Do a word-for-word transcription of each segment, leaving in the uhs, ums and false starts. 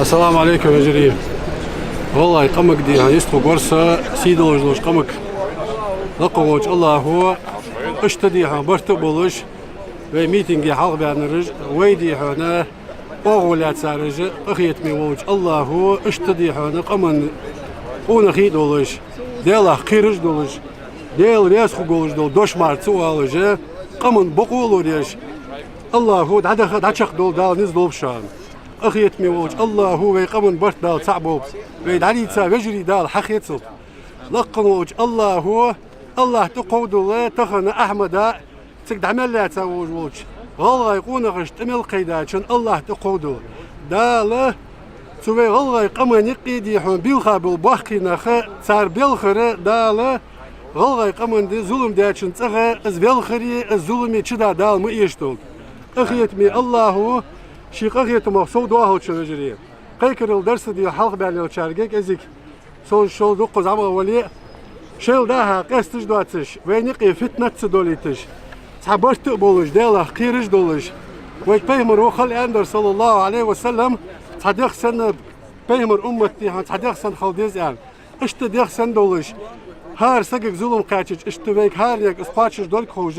Ассаламу Ӏалайкум, вежарий. ГӀалгӀай къамага дийхьа йистхургвар со, сий долаш долча къамага. Лакха волча АллахӀа, иштта дийхьа барт а болаш, вай митинге хьалхабаьннараш, вай дийхьа оагӀув лаьцараш, къахетаме волча АллахӀа, иштта дийхьа къаман къонахий долаш, Даьлах кхераш долаш, Даьла раьза хургволаш дола дош мара ца оалаш, къаман бокъо а лораеш, АллахӀа дӀадаха, дӀачакхдола Дала низ лолба шоана. Къахетаме волча АллахӀа вай къаман барт Дала цхьаъ болба. Вай дӀадийца вежарий Дала хьахецалба. Лакха волча АллахӀа, АллахӀ тӀакховдалда тахан Ахьмада, цига дӀа мел лаьца волаш волча гӀалгӀай къонахашта тӀа мел кхайдачун АллахӀ тӀакховдалда. Дала цу вай гӀалгӀай къаман юкъе дийхьа белха бола боккхий нах, цар белхар Дала гӀалгӀай къаман тӀа зулам даьчун цӀагӀа, из белхари, из зулами чу да Дала ма эшадолда. Къахетаме АллахӀа ший къахетамах сов доахалда шо, вежарий. Кхайкарал дар са дийхьа хьалхабаьнначарга а кӀезига. Со шоана дукха зӀамагӀа вале а, шоайла дӀа-хьа къесташ доацаш, вайна юкъе фитнат ца долийташ, цхьа барт а болаш, Даьлах кхераш долаш. Вайга пайхамара хала аьннадар, саллаллахӀу Ӏалайхи ва саллам, цхьа дегӀ санна, пайхамара уммат дийхьа цхьа дегӀ санна хила деза аьнна. Иштта дегӀ санна долаш, хӀара сагага зулам кхаьчача, иштта вайга хӀаранега из кхоачаш долга ховш,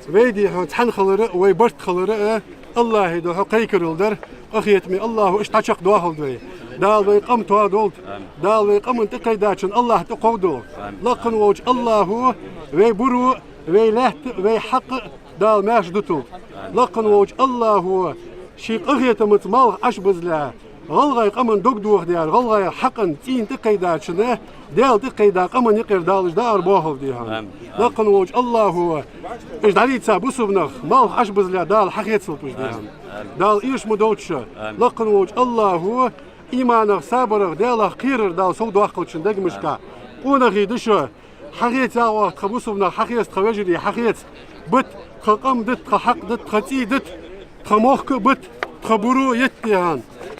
вай дийхьа цхьана хилар а, вай барт хилар а АллахӀа духьа кхайкарал дар. Къахетаме АллахӀа иштта дӀачакхдоахалда вай. Дала вай къам тоадолда. Дала вай къаман тӀакхайдачун АллахӀ тӀакховдалда. Лакха волча АллахӀа вай буро, вай лаьтта, вай хьакъ Дала маьрша дуталда. Лакха волча АллахӀа ший къахетамца малх Ӏобузале, гӀалгӀай къаман дог дохадаьр, гӀалгӀай хьакъан цӀийна тӀакхайдачун, Даьла тӀакхайда къаман юкъера Дала уж дӀаараоахалба дийхьа. Лакха волча АллахӀа уж дӀадийца бусалба нах малх Ӏобузале Дала хьахецалба уж дийхьа. Дала эша ма долда шо. Лакха волча АллахӀа иманах, сабарах, Даьлах кхерар Дала сов доаккхалда шун дегашка. Къонахий да шо. Хьахеца оаха тха бусалба нах, хьахеца тха вежарий, хьахеца. Бита, тха къам дита, тха хьакъ дита, тха цӀий дита, тха мохк а бита, тха буро йита дийхьа.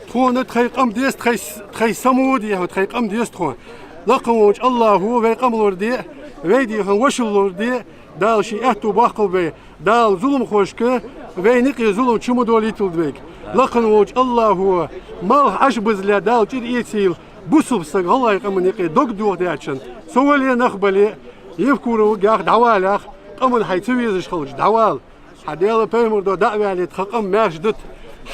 Тхона тхоай къам деза, тхоай с-, тхоай само дийхьа, тхоай къам деза тхона. Лакха волча АллахӀа вай къам лораде, вай дийхьа вошал лораде, Дала ший аьттув боаккхалба вай. Дала зуламхошка вайна юкъе зулам чу ма долийталда вайга. Лакха волча АллахӀа малх Ӏобузале Дала чӀир эцийла бусалба саг гӀалгӀай къаман юкъе дог дохадаьчун. Со вале, нах бале, Евкуровгахь дӀавалахь, къаман хьай ца везаш хилча дӀавала. Хьа Даьла, пайхамара духьа дӀа а ваьле, тха къам маьрша дита.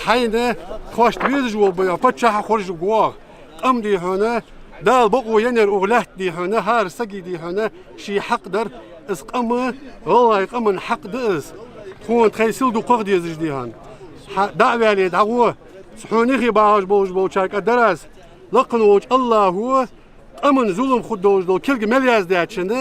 Хьайна тхоашта везаш вола бай паччахь а хоржаргва оаха. Къам дийхьа, Дала бокъо еннаяр укх лаьтта дийхьа, хӀара сага дийхьа ший хьакъ дар, из къам, гӀалгӀай къаман хьакъ да из. Тхона тхоай сел дукхагӀа дезаш дийхьа. Хьа дӀа а ваьле дӀагӀо, хьона юхе багӀаш болаш болчарга а дар аз. Лакха волча АллахӀа къаман зулам хургдолаш дола кулг мел яздаьчун,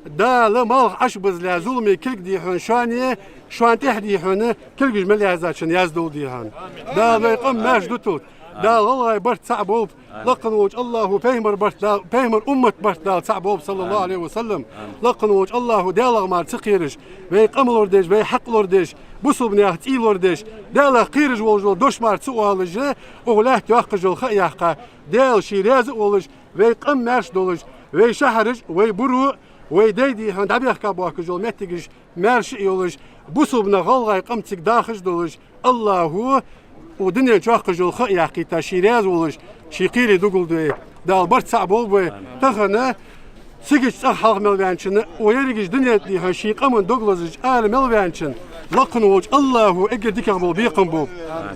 Дала малх Ӏобузале зуламе кулг дийхьа шоана, шоана тӀехьа дийхьа кулгаш мел яздаьчун яздолда дийхьа. Дала вай къам маьрша дуталда. Дала гӀалгӀай барт цхьаъ болба. Лакха волча АллахӀа пайхамара барт Дала, пайхамара уммата барт Дала цхьаъ болба, саллаллахӀу Ӏалайхи ва саллам. Лакха волча АллахӀа Даьлах мара ца кхераш, вай къам лорадеш, вай хьакъ лорадеш, бусалба наьха цӀий лорадеш, Даьлах кхераш волаш вола дош мара ца оалаш, укх лаьтта йоаккхаш йола ха а яьккха, Даьла ший раьза а волаш, вай къам маьрша долаш, вай шахьараш, вай буро, вай дай дийхьа дӀабехка боахкаш йола моттигаш маьрша а йолаш, бусалба нах, гӀалгӀай къам цига дахаш долаш, АллахӀа укх дунен чу йоаккхаш йола ха а яьккхийта, ший раьза волаш, ший кхеле дугалда вай. Дала барт цхьаъ болба вай. Тахан сигача цӀагӀа хьалха мел ваьнначун, укх ерригача дунен тӀа дийхьа ший къаман дог лазаш ара мел ваьнначун, лакха волча АллахӀа эггара дикагӀа бола бекхам болба.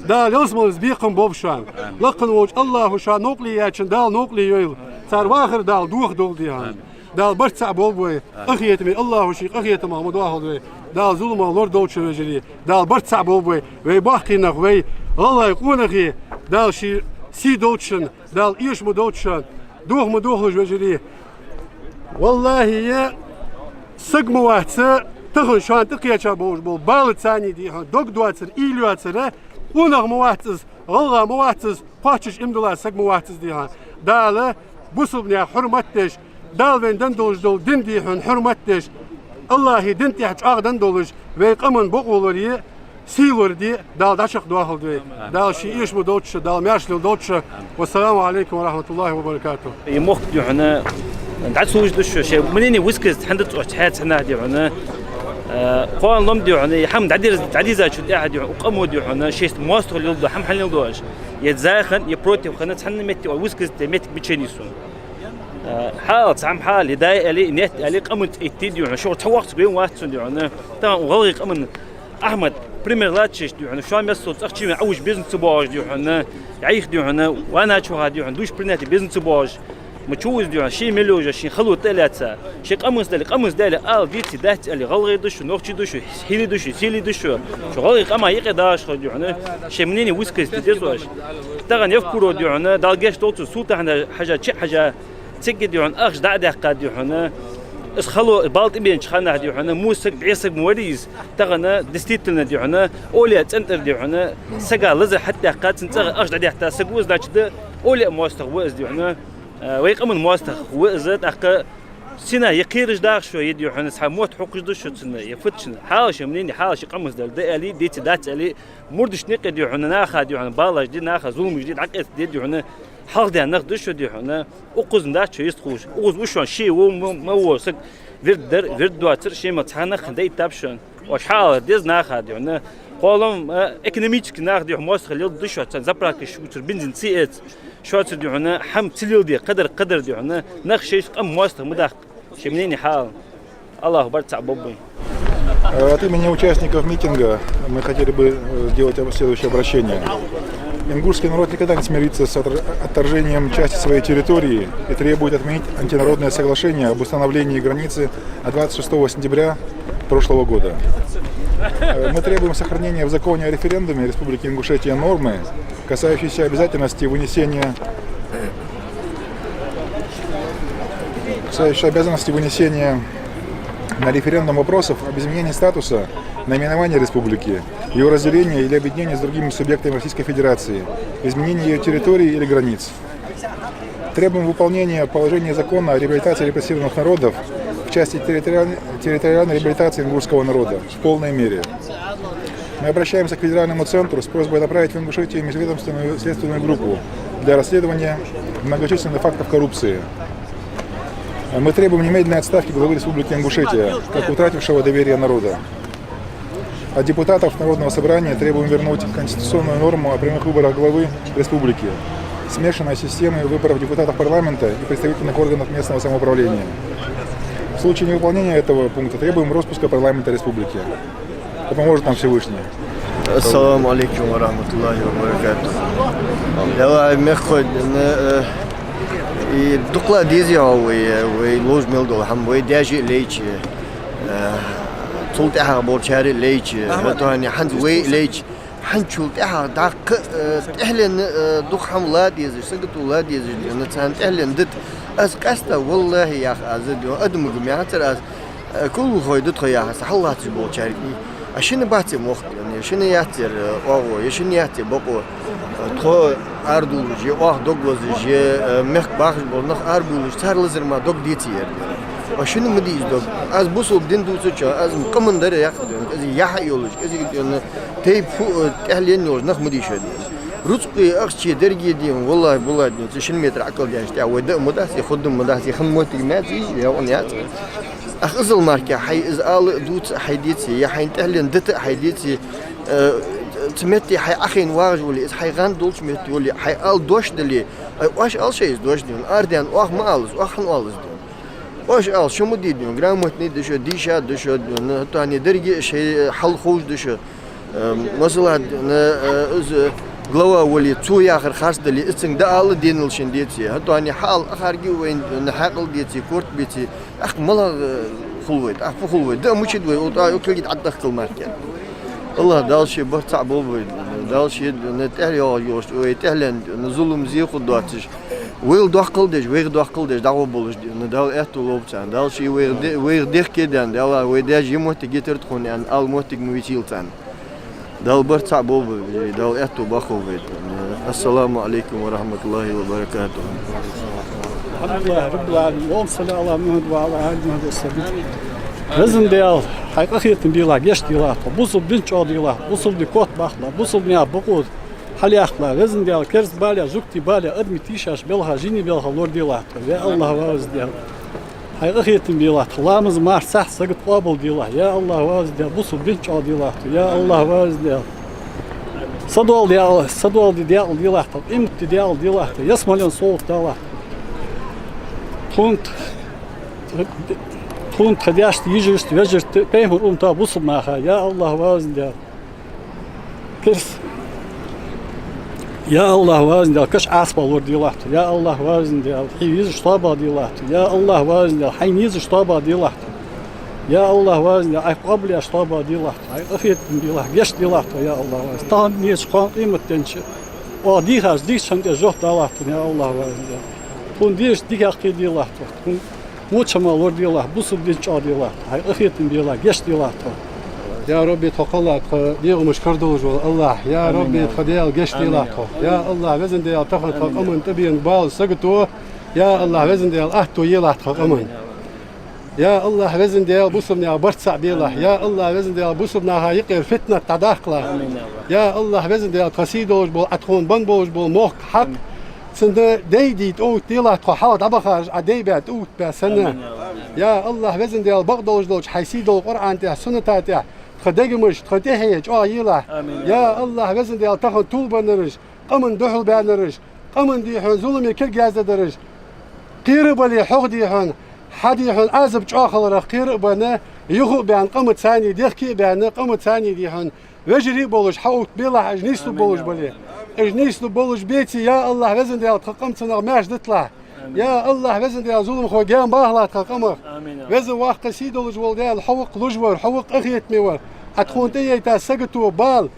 Дала ялсмалца бекхам болба шоана. Лакха волча АллахӀа шоана новкъарле яьчун Дала новкъарле йойла. Цар вахар Дала дохадолда дийхьа. Дала барт цхьаъ болба вай. Къахетаме АллахӀа ший къахетамах ма доахалда вай. Дала зуламах лорадолда шо, вежарий. Дала барт цхьаъ болба вай. Вай боккхий нах, вай гӀалгӀай къонахий, Дала ший сий долда шун, Дала эша ма долда шоана. Доха ма дохалаш, вежарий. ВаллахӀи, саг ма вац тахан шоана тӀакхаьча болаш бола бала царна дийхьа дог доацар, уйла йоацар, къонах ма вац из, гӀалгӀа ма вац из, кхоачаш иман дола саг ма вац из дийхьа. Дала бусалба наьха хьурмат деш, Дала вайна денна долаш дола дин дийхьа хьурмат деш, АллахӀа дина тӀа чӀоагӀденна долаш, вай къаман бокъо лорае, сий лораде Дала дӀачакхдоахалда вай. Дала ший эша ма долда шо, Дала маьрша лелдолда шо. Вассаламу Ӏалайкум ва рахьматуллахӀи ва баракатухӀ. Из мохк дийхьа дӀалуш да шо, шоай мнение высказать хьандац оаш хьаьца хьанахь дийхьа, э, кхоана лом дийхьа, из хӀама дӀадерз-, дӀадийзачул тӀехьа дийхьа, укх къамо дийхьа, шоашта моастагӀал леладу, хӀама хьанна леладу оаш? Е за хинна, е против хинна, цхьанна метте высказать де моттиг мичай нийсса. Э, хьал, цхьа хьал, е дай аьле, е нетта аьле, къаман цӀи эттий, дий хьона, шух цхьа воккхача вен вац цун, дий хьона. Тахан гӀалгӀай къаман Ахьмад, пример латташ, дий хьона, шоай миссел цӀагӀа чуйоалаш, Ӏовужа безам ца боагӀаш, дий хьона, Ӏайха, дий хьона, ванна чу ваха, дий хьона, душ принять е безам ца боагӀаш, ма чу вуз, дий хьона, ший мел йолча ший хало тӀа а лаьца, ший къаманца дале, къаманца дале, ала дийца дац аьле, гӀалгӀай да шо, нохчий да шо, хьийла да шо, сийла да шо, шо гӀалгӀай къаман юкъе дахаш хила, дий хьона, ший мнени высказать де деза оаш. Тахан Евкуров, дий хьона, Дала гешт долда цун, Султан-Хьажа чу а хьежа, цига, дий хьона, ахча дӀа а даьккха, дий хьона, из хало, бала тӀабенача хана, дий хьона, муса саг, бӀеса саг ма варий из, тахан, действительно, дий хьона, овлияй цӀен тӀара, дий хьона, сага лазар хьатӀадаьккха, цун цӀагӀа ахча дӀадетта саг ва из, значит, овлияй моастагӀа ва из, дий хьона, э, вай къаман моастагӀа ва из, тӀаккха сина е кхераш даха шо, е, дий хьона, цхьа мотт хьокхаш да шо цунна, е фуд шун хьал, ший мнени хьал, ший къаманца дале, да аьле, дийца дац аьле, мурдашта юкъе, дий хьона, наха, дий хьона, балаш де, наха зуламаш де, дӀакъаьста де, дий хьона, хьалха даьнна нах да шо, дий хьона, укхаза дац шо йистхулаш. Укхаза ва шоана ше во, ма, ма во саг вирд дар, вирд доацар, ше мел цхьа нах хинна дайтаб шоана. Оаш хьаала деза наха, дий хьона. Кхоллам, э, экономически наха, дий хьона, моастагӀал леладу шоца, заправкаш шуцар бензин ца эца. Шоца, дий хьона, хӀама ца леладе, кхыдар, кхыдар, дий хьона, нах шоаш къам моастагӀа ма даккха. Ший мнени хьаала. АллахӀ барт цаӀ болба вай. Э, от имени участников митинга мы хотели бы, э, сделать об-, следующее обращение. Ингушский народ никогда не смирится с отр-, отторжением части своей территории и требует отменить антинародное соглашение об установлении границы от двадцать шестого сентября прошлого года. Э, мы требуем сохранения в законе о референдуме Республики Ингушетия нормы, касающейся обязательности вынесения касающейся обязанности вынесения на референдум вопросов об изменении статуса, наименования республики, её разделения или объединения с другими субъектами Российской Федерации, изменения её территории или границ. Требуем выполнения положения закона о реабилитации репрессированных народов в части территориаль-, территориальной реабилитации ингушского народа в полной мере. Мы обращаемся к федеральному центру с просьбой направить в Ингушетию межведомственную следственную группу для расследования многочисленных фактов коррупции. Мы требуем немедленной отставки главы Республики Ингушетия, как утратившего доверие народа. От депутатов Народного собрания требуем вернуть конституционную норму о прямых выборах главы республики, смешанной системы выборов депутатов парламента и представительных органов местного самоуправления. В случае невыполнения этого пункта требуем распуска парламента республики. Да поможет нам Всевышний. Ассаламу Ӏалайкум ва рахьматуллахӀи ва баракатухӀ. Ялла, мехкахой, э, э, из дукха ла дезий хьо вай, вай ловш мел дола хӀама, вай даьша а лайча, э, цул тӀехьагӀа болчар а лайча, хӀаьта хӀанз вай а лайча, хӀанзчул тӀехьагӀа дӀаккха, э, тӀехьленна, э, дукха хӀама ла дезаш, сагото ла дезаш, дий хьона, царна тӀехьленна дита. Аз къаьстта, валлахӀи, яхар аз, дий хьона, адамага ма яхацар аз, э, кулгалхой да тхо яхар са хьаллоацаш болчарга. А шийна бац ер мохк, дий хьона, е шийна яц ер, э, оагӀув, е шийна яц ер бокъо. Э, тхо арадувлаш, е оаха дог лазаш, е, э, мехка бахаш бола нах арадувлаш, цар лазар мара дог деций ер, дий хьона. А шийна ма дий из дог. Аз бусалба дин дувцачоа, аз къаман дар яхар, дий хьона, кӀезига яхь а йолаш, кӀезига, дий хьона, тайпа фу, э, тӀехьленна йолаш нах ма дий шо, дий хьона. Рузкъа, ахча, деррига, дий хьона, валлахӀи, биллахӀи, дий хьона, цу шин метр Ӏакъал даьннача тӀа вай да а ма дац, е хургда а ма дац, е хинна моттиг ма яц, е яла а яц. Ах иззал мара хьай из ала а дувца а хьай деций, е хьайна тӀехьленна дита а хьай деций, э, цу метте хьай Ӏохайна вагӀаш вале, из хьай гӀанд долча метте вале, хьай ала дош дале, ай, оаш ала шоай из дош, дий хьона, арадаьнна оаха ма ала из, оаха хӀана оал из, дий хьона. Оаш ала, шо ма дий, дий хьона, грамотни да шо, дийша да шо, дий хьона, хӀаьта хӀанз деррига а шоай хьал ховш да шо. Э, масала, дий хьона, э, из глава вале, цо яхар харц дале, из цунга дӀаала денал шин деций. ХӀаьта хӀанз хьаала ахарги вайна, дий хьона, хьаькъал деций, корта беций, тӀаккха малагӀа, э, хул вай, тӀаккха фу хул вай? Да а мучид вай, оал тӀа, оал килгит Ӏаддахкал марке. АллахӀ Дала ший барт цаӀ болба вай, дий хьона, Дала ший, дий хьона, тӀехьа йоагӀаш йолаш, вай тӀехьленна, дий хьона, зулам, зе хургдоацаш. Вайла доккхал деш, вайх доккхал деш, дӀагӀо болаш, дий хьона, Дала аьттув лолба царна. Дала ший вайх де-, вайх дехке даьнна, Дала вай даьша ер моттиг йитар тхона аьнна, ала моттиг ма вицийла царна. Дала барт цаӀ болба вай, Дала аьттув баккхалба вай. Ассаламу Ӏалайкум ва рахьматуллахӀи ва баракатухӀ. الحمد لله رب العالمين. اللهم صل على محمد وعلى آل محمد وسلم. Везан Даьла, хьай къахетам белахь, гешт делахь тхо, бусалба дин чӀоагӀделахь, бусалба дин котбаккхалахь, бусалба наьха бокъо хьалъяккхалахь, Везан Даьла, керста балех, жугтий балех, адамий тийшаш белхаш, жиний белхаш лораделахь тхо. Я АллахӀ, ва Везан Даьла, хьай къахетам белахь тхо, ламаз, марха, сагӀа, сагот къоабалделахь. Я АллахӀ, ва Везан Даьла, бусалба дин чӀоагӀделахь тхо. Я АллахӀ, ва Везан Даьла, Са дола даькъала, са дола ди даькъала делахь тхо, къемат ди даькъала делахь тхо, ялсмален совгӀат далахь тхона. Тхона тха, тхона тха даьшта, йижарашта, вежарашта, пайхамара уммата, бусалба наха, я АллахӀ, везан Даьла. Кхы, я АллахӀ, везан Даьла, кхы Ӏазап лораделахь тхо, я АллахӀ, везан Даьла, хьай везаш тоабагӀа делахь тхо, я АллахӀ, везан Даьла, хьайна езаш тоабагӀа делахь тхо. Я АллахӀ, везан Даьла, Ӏайха къоабал еш тоабагӀа делахь тхо, Ӏайха къахетам белахь, гешт делахь тхо, я АллахӀ, везан. Тахан дийша, кхоана къемат денча, оаха дийхача дийшача хӀаман тӀа жоп далахь тхона, я АллахӀ, везан Даьла. Тхона дезача диках кхийделахь тхо, тхона воча хӀамах лораделахь, бусалба динца чӀоагӀделахь тхо, Ӏайха къахетам белахь, гешт делахь тхо. Я Рабби, тхо кхелла тха дегӀамаш кара долаш вола АллахӀ, я Амин, Рабби, я тха Рабби. Даьла, гешт Амин, делахь я тхо. Рабби. Я АллахӀ, везан Даьла, тахан тха Амин, я къаман Рабби. ТӀабена бала сагото, я АллахӀ, везан Даьла, аьттув елахь тха къаман. Амин, я Рабби. Я АллахӀ, везан Даьла, бусалба наьха барт цхьа белахь. Амин. Я АллахӀ, везан Даьла, бусалба наха юкъера фитнат дӀадаккхалахь. Амин, я Рабби. Я АллахӀ, везан Даьла, тха сий долаш бола, Ӏа тхона бенна болаш бола мохк, хьакъ, Амин. Цун дай дий тӀаоттаделахь тхо, хьалха дӀабахараш Ӏа дай баь тӀаоттабаь санна. Амин, я Рабби. Я АллахӀ, везан Даьла, бакъдолаш долча хьай сийдолча Къуръана тӀа, сунната тӀа тха дегамаш, тха тӀехье чӀоагӀа елахь. Амин, я Я Рабби. АллахӀ, везан Даьла, тахан тувлабаьннараш, къаман духьалбаьннараш, къаман дехьа зуламе кулг яздаьдараш, кхера а бале, хьох дехьа, хьа дехьа Ӏазап чӀоагӀа хиларах кхера а баьнна, юха а баьнна, къамаца цхьана дехке а баьнна, къамаца цхьана дехьа вежарий а болаш, хьа оттабелахь, уж нийслургболаш Амин, я бале. Рабби. Уж нийслургболаш беце, я АллахӀ, везан Даьла, тха къам цунах маьрша диталахь. Амин. Я АллахӀ, везан Даьла, зулам хой гаьна бахалахь тха къамах. Амин, я Рабби. Веза, воккха, сийдолаш вола Даьла, хьо ва-кх луш вар, хьо ва-кх къахетаме вар. Ӏа тхона Амин. ТӀаейта сагото, бала.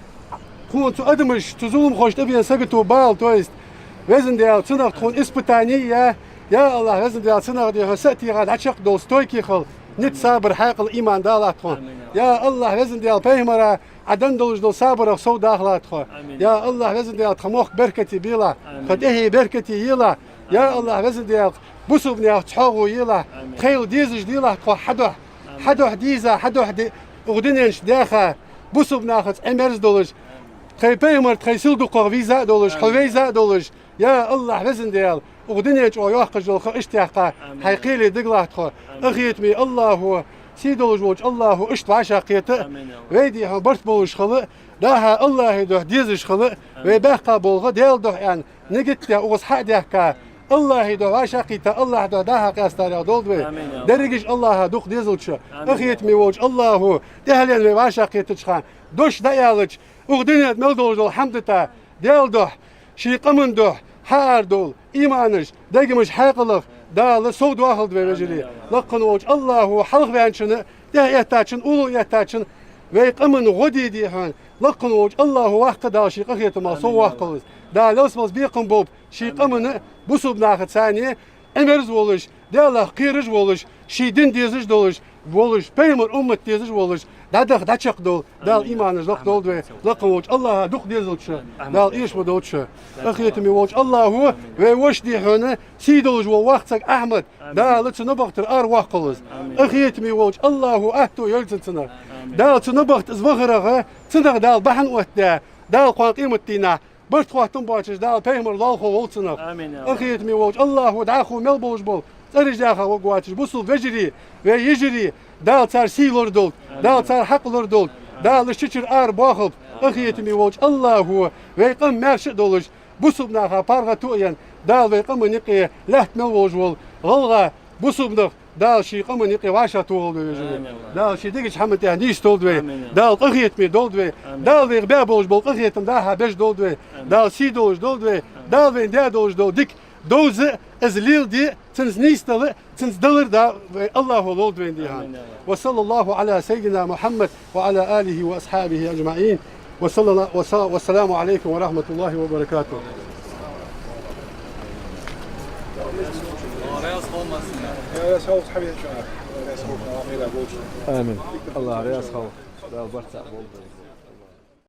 Тхона цу адамаша, цу зуламхошта тӀабена сагото, бала, то есть, везан Даьла, цунах тхона испытани я, я АллахӀ, везан Даьла, цунах дехьа са а тӀехьа дӀачакхдола стойкий хила, низ, сабар, хьаькъал, иман далахь тхона. Амин, я Рабби. Я АллахӀ, везан Даьла, пайхамара Ӏа денна долаш дола сабарах совдахалахь тхо. Амин. Я АллахӀ, везан Даьла, тха мохк беркате белахь, Амин. Тха тӀехье беркате елахь. Я Амин. АллахӀ, везан Даьла, бусалба наьха цхьоагӀо елахь, Амин. Тхайла дезаш делахь тхо хьа духьа. Амин. Хьа духьа деза, хьа духьа де, укх дунен чу даьха, бусалба нахаца Ӏимерза долаш, Амин. Тхай пайхамар тхай сел дукхагӀа вийза а долаш, хьо Амин. Вайза а долаш, я АллахӀ, везан Даьла, укх дунен чу оаха йоаккхаш йола ха иштта яьккха, Амин. Хьай кхеле дигалахь тхо. Амин. Къахетаме АллахӀо, сийдолаш волча АллахӀо иштта вӀашагӀкхета, Амин. Вай дехьа барт болаш хила, дӀахо АллахӀа духьа дезаш хила, Амин. Вай баьккха болга Даьла духьа аьнна, нигат даь, укхаза хьа а даьхка, АллахӀа духьа вӀашагӀкхийтта, АллахӀа духьа дӀахо къаьстарех долда вай. Амин, я Рабби. Дерригаш АллахӀа дукха дезалча, Амин. Къахетаме волча АллахӀо, тӀехьленна вай вӀашагӀкхетача хана, дош дӀааьлча, укх дунен тӀа мел долаш дола хӀама дита, Даьла духьа, ший къаман духьа, хьаарадовла, иманаш, дегамаш хьаькъалах Дала совдоахалда вай, вежарий. Амин, я Рабби. Лакха волча АллахӀо хьалхаваьнначунна, тӀехьа эттачунна, уллув эттачунна, вай къаман гӀо де дехьа, лакха волча АллахӀо ваккха Дала ший къахетамах Амин, я Рабби. Совваккхалва из. Дала ялсмале бекхам болба ший Амин, я Рабби. Къаманна, бусалба нахаца цхьана, Ӏимерза волаш, Даьлах кхераш волаш, ший дин дезаш долаш, волаш, пайхамара уммат дезаш волаш, дӀадаха, дӀачакхдовла, Дала Амин. Иманаш лакхдолда вай, лакха волча АллахӀа дукха дезалча, Амин. Дала эша ма долда шо. Къахетаме волча АллахӀо, Амин. Вай воша дехьа, сийдолаш вола воккха саг Ахьмад, Амин. Дала цу набахтара араваккхалва из. Амин. Къахетаме волча АллахӀо аьттув йойла цунна цунах. Амин. Дала цу набахта из вахарах, цунах Дала бахьан оттадаь, Дала кхоана къематдийнахьа барт хоттам боацаш, Дала пайхамара лоалахо волва цунах. Амин, я Аллахь. Къахетаме волча АллахӀо дӀахо мел болаш бола, цӀераш даьха варгвоацаш бусалба вежарий, вай йижарий, Дала цар сий лорадолда, Амин. Дала цар хьакъ лорадолда, Амин. Дала уж чичара арабоахалба. Амин. Къахетаме волча АллахӀо вай къам маьрша а долаш, бусалба наха паргӀато а енна, Дала вай къаман юкъе лаьтта мел волаш вола гӀалгӀа бусалба нах Дала ший къаман юкъе вӀашагӀтохалда вай, вежарий. Амин, Аллахь. Дала ший дикача хӀаман тӀа нийсдолда вай. Амин, Аллахь. Дала къахетаме долда вай. Амин. Дала вайх баь болаш бола къахетам дӀахо беш долда вай. Амин. Дала сий долаш долда вай. Амин. Дала вайна даь долаш дола дика довза а, из леладе а, цунца нийсдала а, цунца далар а Дала вай АллахӀо лолда вайна дехьа. Амин, Аллахь. وصلى الله على سيدنا محمد وعلى آله وأصحابه أجمعين. وصلى الله، وص-، والسلام عليكم ورحمة الله وبركاته. Амин. Аллахь раьза хилва. Дала барт цхьа болба.